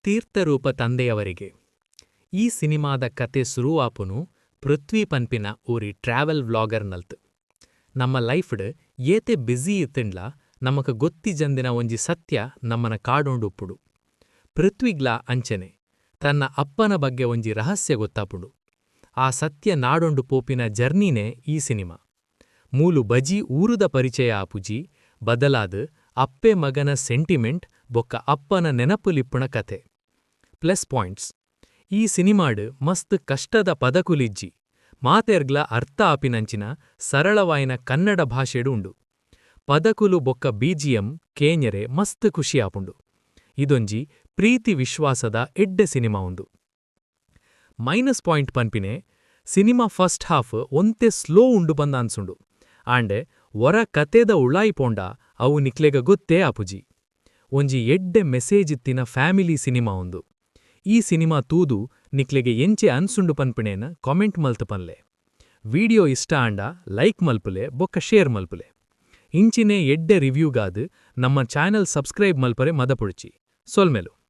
ತೀರ್ಥರೂಪ ತಂದೆಯವರಿಗೆ. ಈ ಸಿನಿಮಾದ ಕಥೆ ಸುರುವಾಪುನು ಪೃಥ್ವಿ ಪನ್ಪಿನ ಒರಿ ಟ್ರಾವೆಲ್ ವ್ಲಾಗರ್ ನಲ್ತ್. ನಮ್ಮ ಲೈಫ್ ಡ್ ಏತೆ ಬ್ಯುಸಿ ಇತ್ತ್ಂಡ್ಲ ನಮಕ್ ಗೊತ್ತಿಜಂದಿನ ಒಂಜಿ ಸತ್ಯ ನಮ್ಮನ ಕಾಡೊಂಡು ಉಪ್ಪುಂಡು. ಪೃಥ್ವಿಗ್ಲಾ ಅಂಚನೆ ತನ್ನ ಅಪ್ಪನ ಬಗ್ಗೆ ಒಂಜಿ ರಹಸ್ಯ ಗೊತ್ತಾಪುಂಡು. ಆ ಸತ್ಯ ನಾಡೊಂಡು ಪೋಪಿನ ಜರ್ನಿನೇ ಈ ಸಿನಿಮಾ. ಮೂಲು ಬಜೀ ಊರುದ ಪರಿಚಯ ಆಪುಜಿ, ಬದಲಾದ್ ಅಪ್ಪೆ ಮಗನ ಸೆಂಟಿಮೆಂಟ್ ಬೊಕ್ಕ ಅಪ್ಪನ ನೆನಪುಲಿಪ್ಪುನ ಕಥೆ. ಪ್ಲಸ್ ಪಾಯಿಂಟ್ಸ್, ಈ ಸಿನಿಮಾಡ್ ಮಸ್ತ್ ಕಷ್ಟದ ಪದಕುಲಿಜ್ಜಿ, ಮಾತೆರ್ಗ್ಲಾ ಅರ್ಥ ಆಪಿನಂಚಿನ ಸರಳವಾಯಿನ ಕನ್ನಡ ಭಾಷೆಡ್ ಉಂಡು. ಪದಕುಲು ಬೊಕ್ಕ ಬಿಜಿಎಂ ಕೇನ್ಯರೆ ಮಸ್ತ್ ಖುಷಿ ಆಪುಂಡು. ಇದೊಂಜಿ ಪ್ರೀತಿ ವಿಶ್ವಾಸದ ಎಡ್ಡೆ ಸಿನಿಮಾ ಉಂದು. ಮೈನಸ್ ಪಾಯಿಂಟ್ ಪನ್ಪಿನೆ, ಸಿನಿಮಾ ಫಸ್ಟ್ ಹಾಫ್ ಒಂತೆ ಸ್ಲೋ ಉಂಡು ಪಂದ್ ಅನ್ಸುಂಡು. ಆಂಡೆ ಒರ ಕತೆದ ಉಳಾಯಿ ಪೋಂಡ ಅವು ನಿಕ್ಲೆಗ ಗೊತ್ತೇ ಆಪುಜಿ. ಒಂಜಿ ಎಡ್ಡೆ ಮೆಸೇಜ್ ಇತ್ತಿನ ಫ್ಯಾಮಿಲಿ ಸಿನಿಮಾ ಉಂದು. ಈ ಸಿನಿಮಾ ತೂದು ನಿಕ್ಲೆಗ್ ಎಂಚೆ ಅನ್ಸುಂಡು ಪನ್ಪಿಣೇನ್ ಕಾಮೆಂಟ್ ಮಲ್ತ್ ಪನ್ಲೆ. ವಿಡಿಯೋ ಇಷ್ಟ ಆಂಡ ಲೈಕ್ ಮಲ್ಪುಲೆ ಬೊಕ್ಕ ಶೇರ್ ಮಲ್ಪುಲೆ. ಇಂಚಿನೇ ಎಡ್ಡೆ ರಿವ್ಯೂಗಾದ್ ನಮ್ಮ ಚಾನೆಲ್ ಸಬ್ಸ್ಕ್ರೈಬ್ ಮಲ್ಪರೆ ಮದಪೊಡ್ಚಿ. ಸೊಲ್ಮೆಲು.